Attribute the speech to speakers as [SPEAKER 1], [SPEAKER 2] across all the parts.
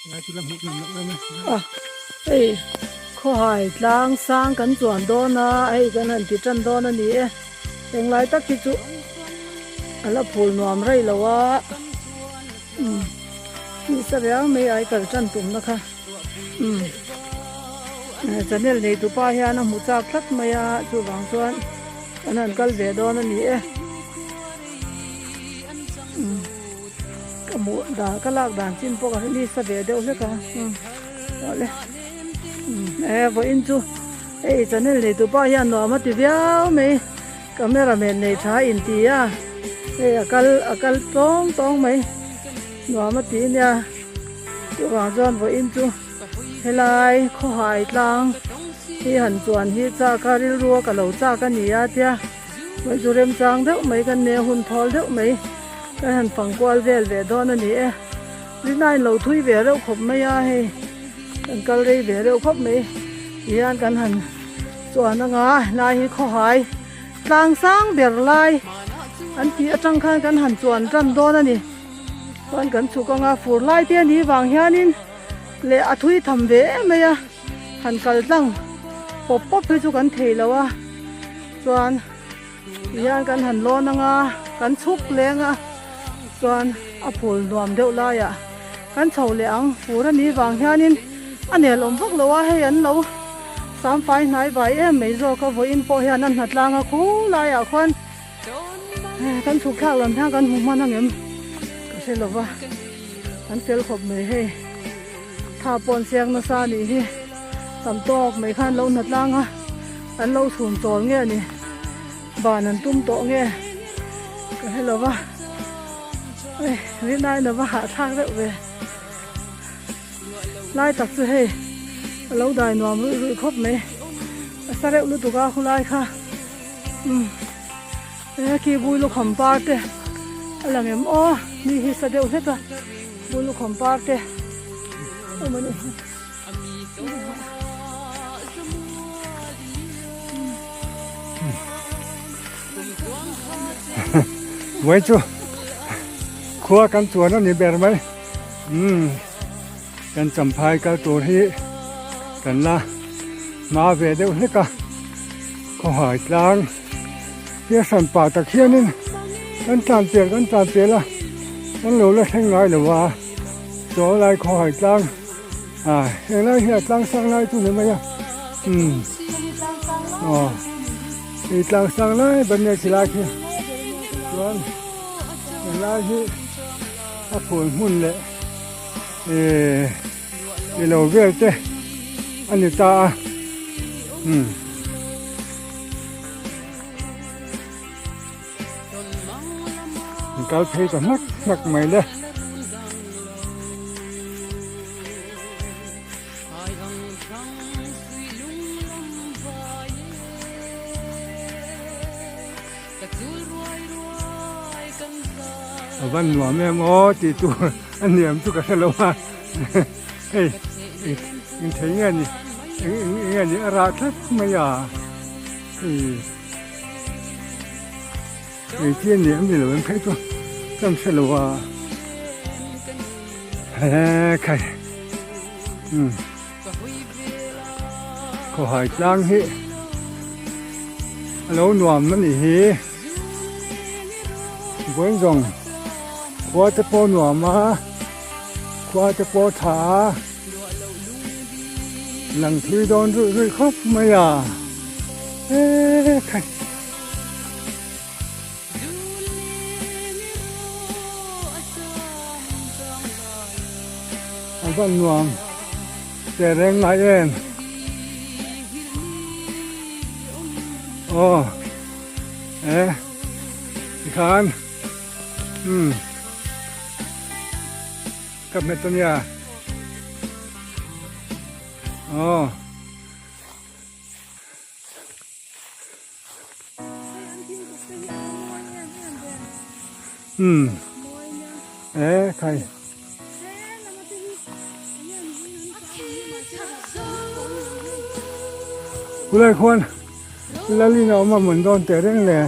[SPEAKER 1] A hei khawhai tlang sang kan chuan dawn a hei kan han ti tan dawn a ni e englai tak hi chu a la phul nuam rei lo a umm nisa riau mai ai kal tan tumna kha umm channel nei tupa hian a hmu chak tlat mai a chuvang chuan kan han kal ve dawn a ni e umm. Ka hmuh dan ka lak dan chin pawh ka hre nisa ve deuh hlek a awle e vawiin chu hei channel nei tu pa hian nuam a ti viau mai camera man nei tha in ti a hei a kal a kal tawng tawng mai nuam a ti nia chuvang chuan vawiin chu helai khawhai tlang hi han chuan hi chak a rilru a ka lo chak a ni a tia. Mai chu remchang deuh mai kan nia hun thawl deuh mai kan han fang kual vel ve dawn a ni e rinaiin lo thui ve reuh khawp mai a hei kan kal rei ve reuh khawp mai tihian kan han chuan anga helai hi khawhai tlang sang ber lai an tih atang khan kan han chuan tan dawn a ni chuan kan chhuk anga fur lai te a nih vang hianin leh a thui tham ve em mai a. Han kal tlang pawp pawp hi chu kan thei lo a chuan tihian kan han lawn anga kan chhuk leng a chuan a phul nuam deuh laiah kan chho leh ang fur a nih vang hianin a nel awm vak lo a hei an lo sam fai hnai vai em mai zawk a vawiin pawh hian a hna tlang a khu laiah khuan kan chhuk thlak lam hian kan hmu hman ang em ka hre lo va an fel khawp mai hei. Thla pawn siak nasa a nih hi tam tawk mai khan lo hna tlang a an lo chhun chawl nge a ni ban an tum tawh nge ka hre lo va hei rinai na va hahthlak deuh ve lai tak chu hei a lo dai nuam ruih ruih khawp mai a sa reuh lutuk a khulai kha umm he khi bui lukham par te a lang em aw mi hi sa deuh hlek a. Bul lukham par te awm a ni.
[SPEAKER 2] Mai chu khua kan chuan a ni ber mai umm kan champhai kal tur hi kan la hma ve deuh hlek a khawhai tlang Tia hran pah tak hianin kan tlan pial kan tlan pial a, kan lo la thleng ngai lo a, chaw lai khawhai tlang ah heng lai hi a tlang sang lai chu ni mai a umm aw hei tlang sang lai ber nia khi lai khi chuan heng lai hi a phul hmun leh ehh i lo vel te a ni ta a umm. Kal phei ta hnak hnak mai le. A van nuam em aw tih tur a niam chu ka hre lo a hei eng thei nge ni eng eng nge ni a rah tlat mai a. Hei chi a ni em ni lo em phei chu kan hre lo a he khai um khawhai tlang hi a lo nuam a nih hi vawiin zawng khua te pawh nuam a khua te pawh tha a. Lang thui dawn ruih ruih khawp mai a e khai. A van nuam che reng ngai em aw e tikhan umm. Ka hmet a nia. Aw. Um. E khai. Kulai khuan lalin a awm a mun dawn teh reng le.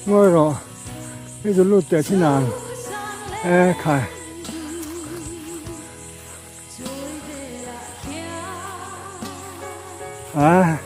[SPEAKER 2] Ngawi rawh. Hei chu lut teh thin ang. E khai. A.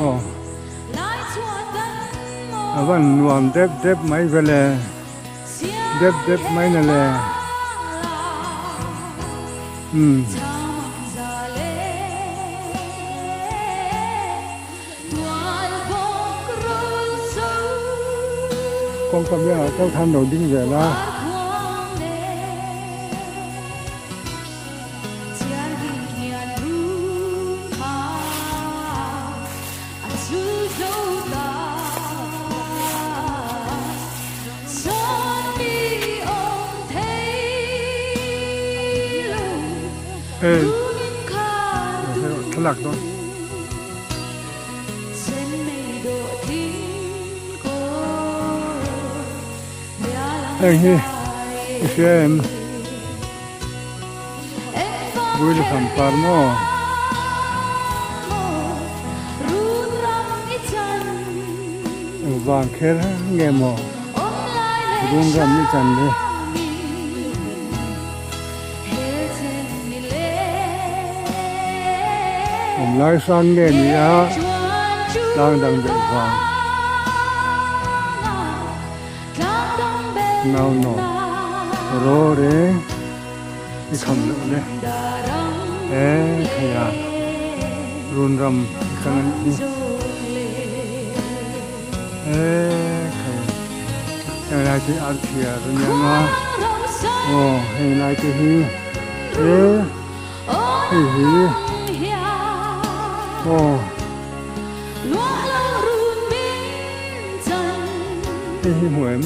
[SPEAKER 2] Aw a van nuam dep dep mai vele dep dep mai na le umm. Kawngka biangah chauh khan lo ding vel a. Hei thlalak dawn. Heng hi i hria em? Builkham par maw? Engvang kher nge maw run ram i chan le? Awm lai hrang nge ni a tlang dang daih vang nau nawn raw reng i kham loh le e thei a run ram i chang a nih hi e thei heng lai te hi archia a nia nga aw heng lai te hi e hei hi aw hei hi hmu em.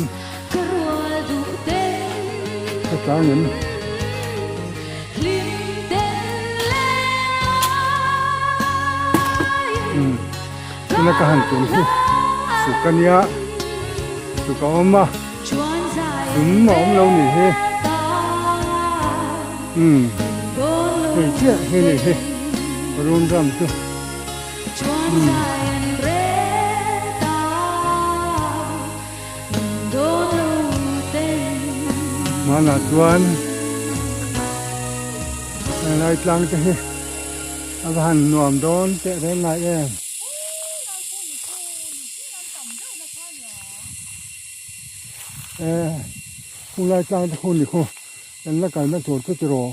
[SPEAKER 2] Ka tlang em? Umm tuna ka han tum hi suk a nia suk a awm a sum a awm lo nih hi umm hei chiah hi nih hi run ram chu. Hmanah chuan helai tlang te hi a va han nuam dawn teh reng ngai em. E khulai tlang te khu ni khu kan la kalna tur chu tiraw.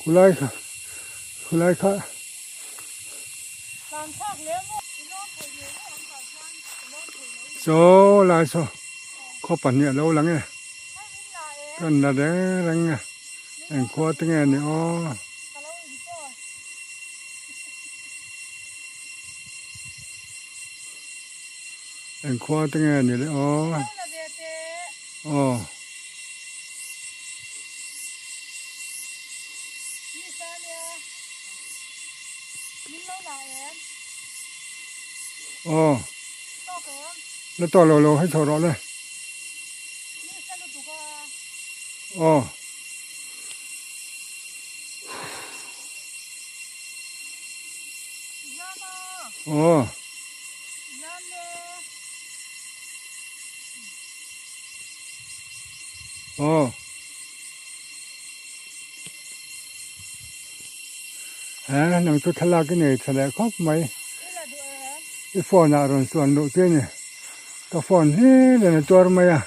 [SPEAKER 2] Khulai kha khulai kha. Saw lai saw khaw pahnih a lo lang e kan la reng reng a eng khua te nge ni aw. Eng khua te nge ni le aw. Aw. Aw la tawh lo lo hei chho rawh le aw aw Aw. He nang chu thlalak i nei tha leh khawp mai. I phone ah rawn chuan luh che ni. Ka phone hi len a tuar mai a.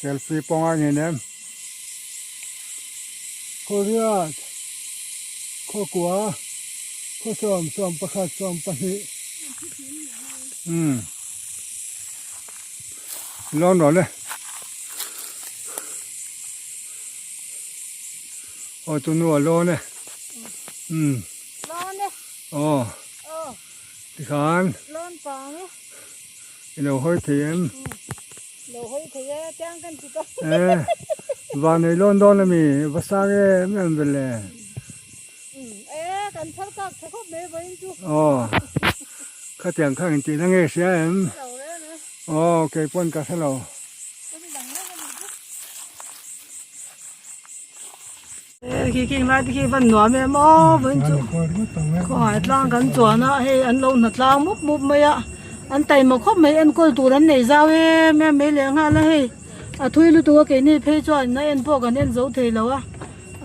[SPEAKER 2] Selfie pawh ngai ngei nem. Khawriat, Khawkua, Khawsawm, 11, 12. Umm. Lawn rawh le. Aw chu nu a lawn e. Umm.
[SPEAKER 1] Lawn e.
[SPEAKER 2] Aw.
[SPEAKER 1] Aw.
[SPEAKER 2] Tikhan.
[SPEAKER 1] Lawn pang e.
[SPEAKER 2] I lo hawi thei em?
[SPEAKER 1] Lo hawi thei e, tiang kan ti tawh.
[SPEAKER 2] E, vanei lawn dawn ami, va sang em em ve le.
[SPEAKER 1] E, kan phar kak tha khawp mai vawiin chu.
[SPEAKER 2] Aw, khatiang kha engtih na nge hria em?
[SPEAKER 1] Hre lo reng e.
[SPEAKER 2] Aw, kei pawn ka hre lo.
[SPEAKER 1] Ka mi dang reng ani chu. E khi khi lai te khi van nuam em aw vawiin chu khawhai tlang kan chuan a hei an lo hna tlang mup mup mai a an taima khawp mai enkawl tur an nei zau em em mai leh nghal a hei a thui lutuk a keini phei chuan a en pawh kan en zo thei lo a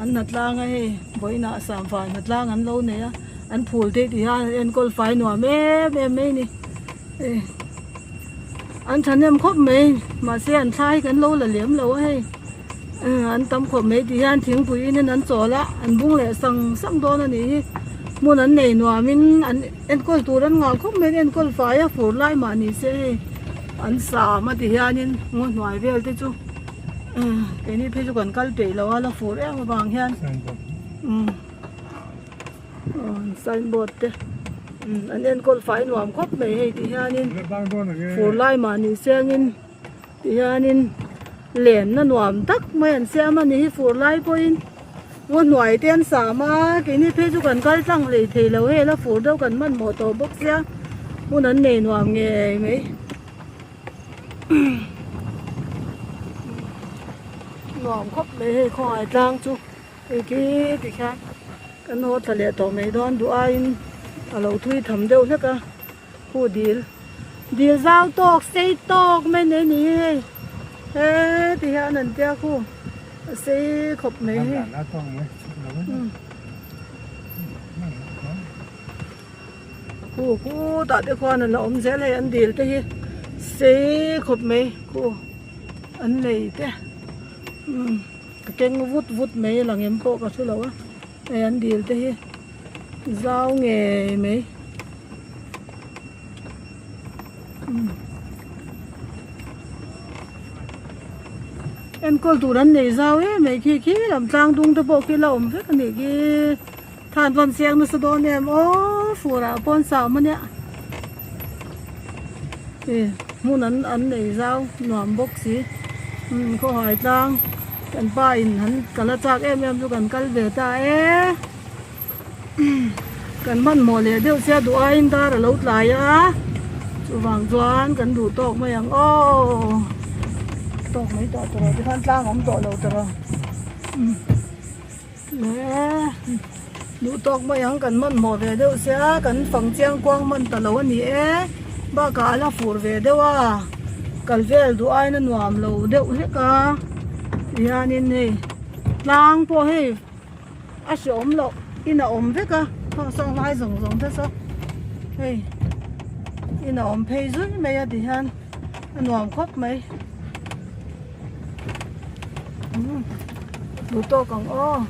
[SPEAKER 1] an hna tlang a hei vawiinah samfai hna tlang an lo nei a an phul te tih hian an enkawl fai nuam em em mai a ni e an thahnem khawp mai mahse an thla hi kan lo la lem lo a hei. An tam khawp mai tih hian thingpui in an chawl a an bung leh sang sang dawn a nih hi hmun an nei nuam in an enkawl tur an ngah khawp mai enkawl fai a fur lai mah ni se hei an sam a ti hian in ngaw hnuai vel te chu keini phei chu kan kal peih lo a la fur em avang hian umm signboard te an enkawl fai nuam khawp mai hei ti hian in fur lai mah ni se ang in. Tihianin lenna nuam tak mai an siam a ni hi fur lai pawhin ngaw hnuai te an sam a keini phei chu kan kal tlang hlei thei lo hei la fur deuh kan hmanhmawh tawh bawk sia hmun an nei nuam ngei mai nuam khawp mai hei khawngaih tlang chu hei khi tikhian kan haw thla leh tawh mai dawn duh aiin a lo thui tham deuh hlek a. Khu dil dil zau tawk sei tawk mai nei ni hi hei he ti hian an tia khu a sei khawp mai hi khu khutah te khuan an la awm zel hei an dil te hi sei khawp mai khu an lei te umm ka keng vut vut mai lang em pawh ka hre lo a hei an dil te hi zau ngei mai. Enkawl tur an nei zau em mai khi khi lam tlang dung te pawh khi la awm vek a nih khi than vawn siang nasa dawn em aw fur ah pawn sam a nia e hmun an an nei zau nuam bawk si umm khawhai tlang kan pa in han kal a chak em em chu kan kal ve ta e. Kan hmanhmawh leh deuh sia duh aiin dar a lo tlai a, chuvang chuan kan duh tawk mai ang aw tawk mai tawh tawh tikhan tlang awm tawh lo tawh le duh tawk mai ang kan hmanhmawh ve deuh sia kan fang chiang kuang hman ta lo a ni e bakah a la fur ve deuh a kal vel duh aiin a nuam lo deuh hlek a tihianin hei tlang pawh hei. A hreawm loh in a awm vek a heng saw lai zawng zawng te saw hei in a awm phei zui mai a ti hian a nuam khawp mai umm duh tawk ang aw.